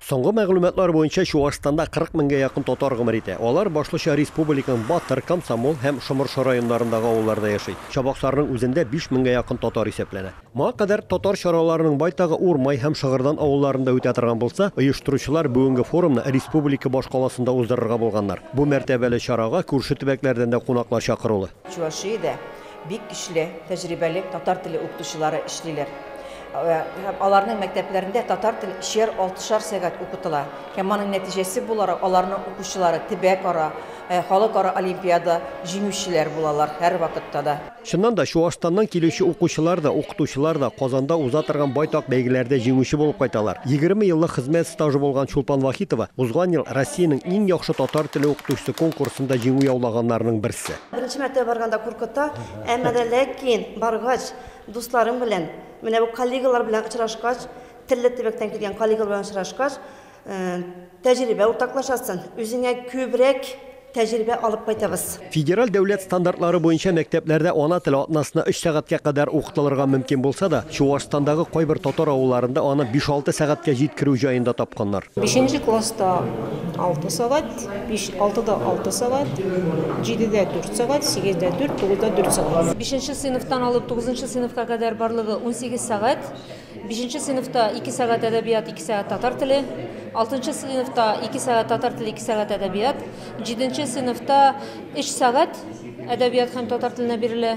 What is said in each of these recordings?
Соңгы мәгълүматлар буенча Чуашстанда 40 меңгә якын татар гомер итә. Алар башлыча республиканың Батыр, Комсомол һәм Шомыршы районнарындагы авылларда яши. Чабаксарның үзендә 5 меңгә якын татар исәпләнә. Моңа кадәр татар чараларының байтагы Урмай һәм Шыгырдан авылларында үтә торган булса, оештыручылар бүгенге форумны республика башкаласында уздырырга булганнар. Бу мәртәбәле чарага күрше төбәкләрдән дә кунаклар чакырулы. Чувашиядә бик көчле, тәҗрибәле татар теле укытучылары эшлиләр. Һәм аларның мәктәпләрендә татар теле өчәр, алтышар сәгать укытыла. Һәм моның нәтиҗәсе буларак, аларның укучылары төбәкара, халыкара олимпиада җиңүчеләр булалар һәрвакытта да. Чыннан да, Чуашстаннан килүче укучылар да, укытучылар да Казанда уза торган байтак бәйгеләрдә җиңүче булып кайталар. 20 еллык хезмәт стажы булган Чулпан Вахитова узган ел Россиянең иң яхшы татар теле укытучысы конкурсында җиңү яулаганнарның берсе. Беренче мәртәбә барганда куркыта, әмма дә ләкин баргач, дусларың белән, менә бу коллегалар белән очрашкач, төрле төбәктән килгән коллегалар белән очрашкач, тәҗрибә уртаклашасың, үзеңә күбрәк тәҗрибә алып кайтабыз. Федераль дәүләт стандартлары буенча мәктәпләрдә ана теле атнасына 3 сәгатькә кадәр укытылырга мөмкин булса да, Чуашстандагы кайбер татар авылларында аны 5-6 сәгатькә җиткерү җаен да тапканнар. Бишенче класста 6 сәгать, 5, 6-да 6 сәгать, 7-дә 4 сәгать, 8-дә 4, 9-да 4 сәгать. Бишенче сыйныфтан алып 9 сыйныфка кадәр барлыгы 18 сәгать. Бишенче сыйныфта 2 сәгать әдәбият, 2 сәгать татар теле. Алтынчы сыйныфта 2 сәгать татар теле, 2 сәгать әдәбият. Җиденче сыйныфта 3 сәгать әдәбият һәм татар теленә бирелә.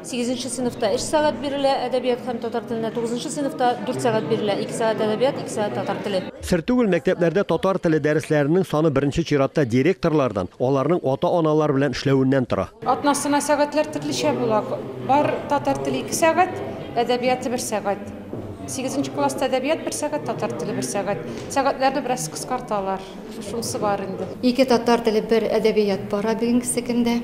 Сигезенче сыйныфта 3 сәгать бирелә әдәбият һәм татар теленә. Тугызынчы сыйныфта 4 сәгать бирелә, 2 сәгать әдәбият, 2 сәгать татар теле. Сер түгел, мәктәпләрдә татар теле дәресләренең саны беренче чиратта директорлардан, аларның ата-аналар белән эшләвеннән тора. Атнасына сәгатьләр төрлечә була. Бар татар теле 2 сәгать, әдәбияты 1 сәгать. 8 класста әдәбият 1 сәгать, татар теле 1 сәгать. Сәгатьләрне бераз кыскарталар. Шунысы бар инде. 2 татар теле, 1 әдәбият бара бүгенге көндә.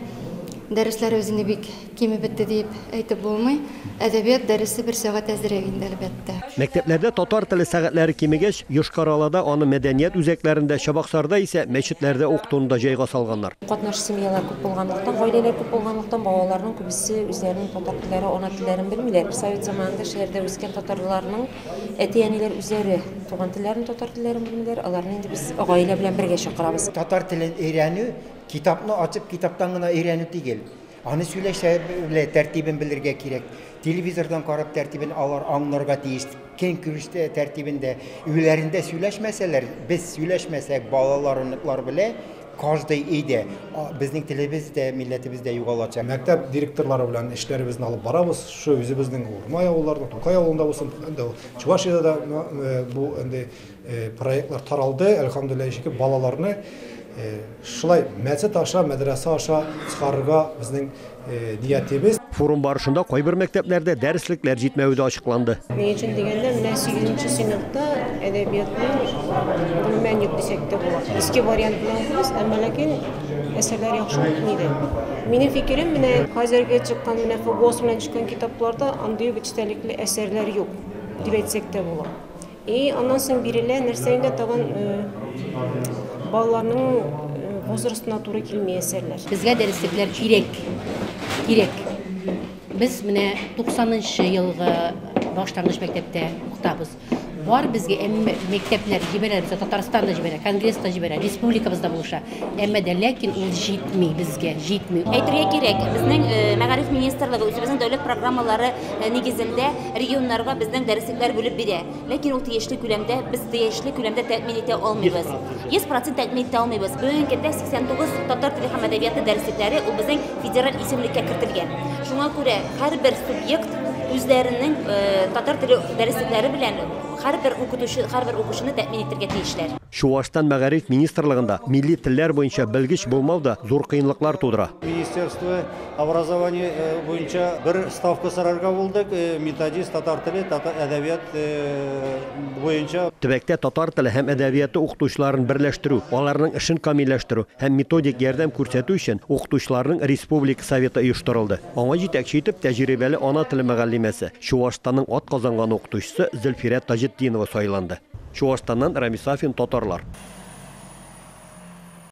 Дәресләр үзенә бик киме бетте дип әйтеп булмый. Әдәбият дәресе 1 сәгать әзрәк инде, әлбәттә. Мәктәпләрдә татар теле сәгатьләре кимегәч, Йошкар-Олада аны мәдәният үзәкләрендә, Чабаксарда исә мәчетләрдә укытуны да җайга салганнар. Катнаш семьялар күп булганлыктан, гаиләләр күп булганлыктан балаларның күбесе үзләренең татар телләре, ана телләрен белмиләр. Совет заманында шәһәрдә үскән татарларның әти-әниләр үзләре туган телләрен, татар телләрен белмиләр. Аларны инде без гаилә белән бергә чакырабыз. Татар телен өйрәнү китапны ачып китаптан гына өйрәнү түгел. Аны сөйләшә белә, тәртибен белергә кирәк. Телевизордан карап тәртибен алар аңларга тиеш. Көнкүрештә тәртибендә, өйләрендә сөйләшмәсәләр, без сөйләшмәсәк, балалар, оныклар белә, каждый өйдә безнең телебез дә, милләтебез дә югалачак. Мәктәп директорлары белән эшләребезне алып барабыз. Шу үзебезнең Урмай авылларында, Тукай авылында булсын, инде Чувашиядә дә бу инде проектлар таралды. Әлхәмдүлилләһ, шөкер, балаларны шулай мәчет аша, мәдрәсә аша чыгарырга безнең ниятебез. Форум барышында кайбер мәктәпләрдә дәреслекләр җитмәве дә ачыкланды. Ни өчен дигәндә, менә 8 сыйныфта әдәбиятның гомумән юк дисәк тә була. Иске вариант белән укыйбыз, әмма ләкин әсәрләр яхшы үтми. Минем фикерем, менә хәзерге чыккан, менә ФГОС белән чыккан китапларда андый ук эчтәлекле әсәрләр юк дип әйтсәк тә була. И аннан соң бирелә нәрсә инде тагын балаларның возрастына туры килми әсәрләр. Безгә дәреслекләр кирәк. Кирәк. Без менә 90 елгы башлангыч мәктәптә укытабыз. Бар безгә әмма мәктәпләр җибәрә, безгә Татарстан да җибәрә, Конгресс та җибәрә, республикабыз да булыша. Әмма дә ләкин ул җитми безгә, җитми. Әйтергә кирәк, безнең мәгариф министрлыгы үзебезнең дәүләт программалары нигезендә регионнарга безнең дәреслекләр бүлеп бирә. Ләкин ул тиешле күләмдә, без тиешле күләмдә тәэмин итә алмыйбыз. 100% тәэмин итә алмыйбыз. Бүгенге көндә 89 татар теле һәм әдәбияты дәреслекләре ул безнең федераль исемлеккә кертелгән. Шуңа күрә һәрбер субъект үзләренең татар теле дәреслекләре белән һәрбер укытучы, һәрбер укучыны тәэмин итәргә тиешләр. Чуашстан мәгариф министрлыгында милли телләр буенча белгеч булмау да зур кыенлыклар тудыра. Министерство образования буенча бер ставка сорарга булдык, методист татар теле, татар әдәбият буенча. Төбәктә татар теле һәм әдәбияты укытучыларын берләштерү, аларның эшен камилләштерү һәм методик ярдәм күрсәтү өчен укытучыларның республика советы оештырылды. Аңа җитәкче итеп тәҗрибәле ана теле мөгаллимәсе, Чуашстанның атказанган укытучысы Зөлфирә Таҗетдинова сайланды. Чуашстаннан Рамис Сафин, Татарлар.